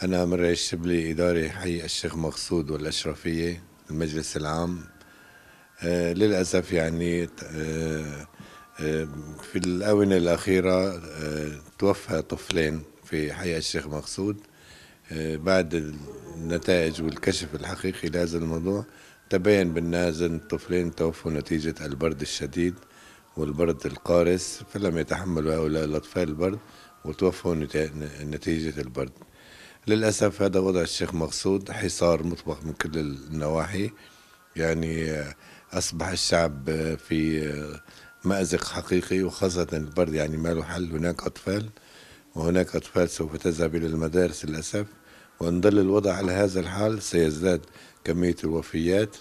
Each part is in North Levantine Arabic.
أنا مرعي الشبلي، إداري حي الشيخ مقصود والأشرفية، المجلس العام. للأسف يعني في الآونة الأخيرة توفى طفلين في حي الشيخ مقصود. بعد النتائج والكشف الحقيقي لهذا الموضوع تبين بالنازل الطفلين توفوا نتيجة البرد الشديد والبرد القارس، فلم يتحملوا هؤلاء الأطفال البرد وتوفوا نتيجة البرد. للأسف هذا وضع الشيخ مقصود، حصار مطبق من كل النواحي. يعني أصبح الشعب في مأزق حقيقي، وخاصة البرد يعني ما له حل. هناك أطفال وهناك أطفال سوف تذهب إلى المدارس للأسف، وإن ظل الوضع على هذا الحال سيزداد كمية الوفيات.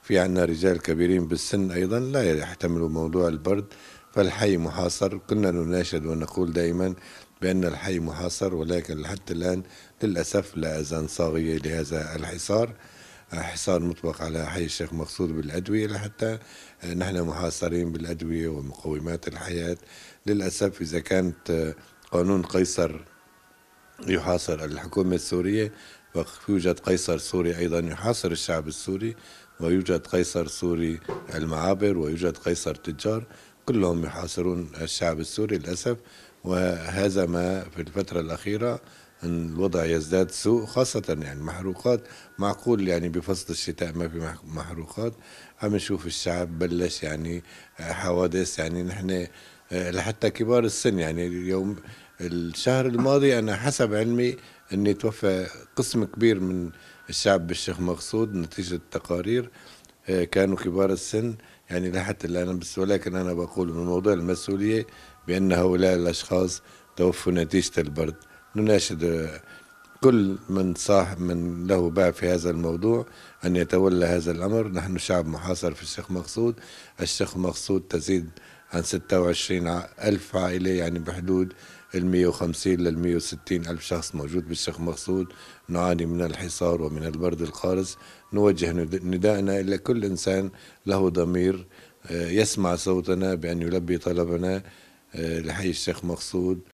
في عنا رجال كبيرين بالسن أيضا لا يحتملوا موضوع البرد، فالحي محاصر. كنا نناشد ونقول دائما بأن الحي محاصر، ولكن لحتى الآن للأسف لا أذان صاغية لهذا الحصار. حصار مطبق على حي الشيخ مقصود بالأدوية، لحتى نحن محاصرين بالأدوية ومقومات الحياة للأسف. إذا كانت قانون قيصر يحاصر الحكومة السورية، ويوجد قيصر سوري أيضا يحاصر الشعب السوري، ويوجد قيصر سوري المعابر، ويوجد قيصر تجار، كلهم يحاصرون الشعب السوري للأسف. وهذا ما في الفترة الأخيرة أن الوضع يزداد سوء، خاصة يعني محروقات. معقول يعني بفصل الشتاء ما في محروقات؟ عم نشوف الشعب بلش يعني حوادث، يعني نحن لحتى كبار السن، يعني اليوم الشهر الماضي أنا حسب علمي أني توفى قسم كبير من الشعب بالشيخ مقصود نتيجة التقارير، كانوا كبار السن يعني لحتى الآن. بس ولكن أنا بقول من موضوع المسؤولية بأن هؤلاء الأشخاص توفوا نتيجة البرد. نناشد كل من صاحب من له باع في هذا الموضوع أن يتولى هذا الأمر. نحن شعب محاصر في الشيخ مقصود. الشيخ مقصود تزيد عن 26 ألف عائلة، يعني بحدود 150 لل 160 ألف شخص موجود بالشيخ مقصود. نعاني من الحصار ومن البرد القارس. نوجه نداءنا إلى كل إنسان له ضمير يسمع صوتنا بأن يلبي طلبنا لحي الشيخ مقصود.